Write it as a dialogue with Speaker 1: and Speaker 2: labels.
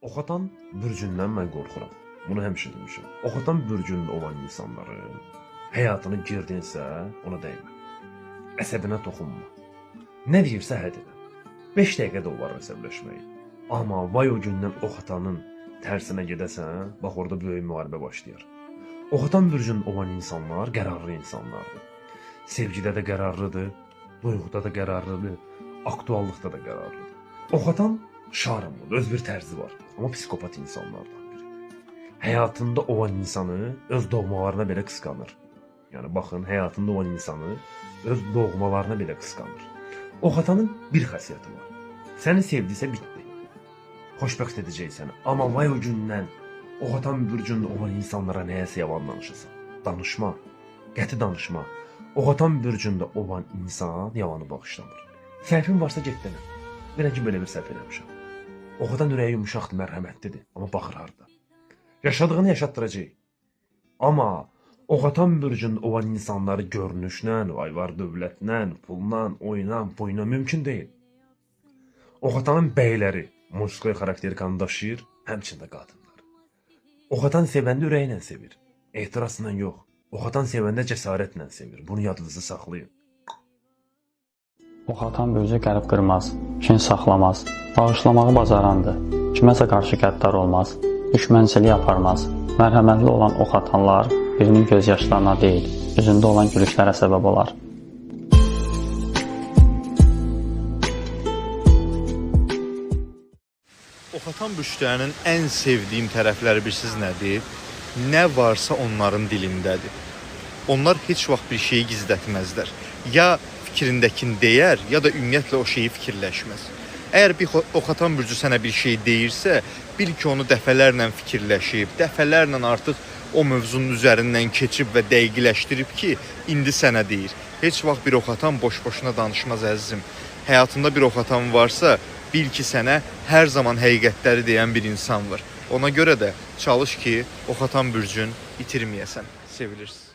Speaker 1: Oxatan bürcündən mən qorxuram. Bunu həmişə demişəm. Oxatan bürcündə olan insanların həyatına girdinsə, ona dəymə. Əsəbinə toxunma. Nə deyirsə hə də. 5 dəqiqə də olar əsəbləşmək. Amma vay o gündən oxatanın tərsinə gedəsən, bax orada böyük müharibə başlayar. Oxatan bürcündə olan insanlar qərarlı insanlardır. Sevgidə də qərarlıdır, duyğuda da qərarlıdır, aktuallıqda da qərarlıdır. Oxatan şarmlıdır, öz bir tərzi var, amma psikopat insanlardan biri. Həyatında olan insanı öz doğmalarına belə qısqanır. Yəni baxın, həyatında olan insanı öz doğmalarına belə qısqanır. Oxatanın bir xasiyyəti var. Səni sevdisə bitdi. Xoşbəxt edəcək səni. Amma vay o gündən oxatan bürcündə olan insanlara nəyəsə yalan danışasan. Danışma. Qəti danışma. Oxatan bürcündə olan insan yalanı bağışlamır. Səhvin varsa get denə. Denə ki, belə bir səhv eləmişəm. Oxatan ürəyi yumşaqdır, mərhəmətlidir, amma baxır harda. Yaşadığını yaşatdıracaq. Amma oxatan bürcündə olan insanları görünüşlə, vay var dövlətlə, pulla, oyla, boyla mümkün deyil. Oxatanın bəyləri mujskoy xarakterikanı daşıyır, həmçinin də qadınlar. Oxatan sevəndə ürəyinlə sevir, ehtirasla yox. Oxatan sevəndə cəsarətlə sevir. Bunu yadınızda saxlayın.
Speaker 2: Oxatan bürcü qəlb qırmaz, kin saxlamaz, bağışlamağı bacarandır, kiməsə qarşı qəddar olmaz, düşmənçilik aparmaz. Mərhəmətli olan oxatanlar birinin göz yaşlarına deyil, üzündə olan gülüşlərə səbəb olar.
Speaker 3: Oxatan bürclərinin ən sevdiyim tərəfləri bilirsiniz nədir? Nə varsa onların dilindədir. Onlar heç vaxt bir şeyi gizlətməzlər. Ya fikrindəkini deyər, ya da ümumiyyətlə o şeyi fikirləşməz. Əgər bir oxatan bürcü sənə bir şey deyirsə, bil ki, onu dəfələrlə fikirləşib, dəfələrlə artıq o mövzunun üzərindən keçib və dəqiqləşdirib ki, indi sənə deyir. Heç vaxt bir oxatan boş-boşuna danışmaz əzizim. Həyatında bir oxatan varsa, bil ki, sənə hər zaman həqiqətləri deyən bir insan var. Ona görə də çalış ki, oxatan bürcün itirməyəsən. Sevilirsiz.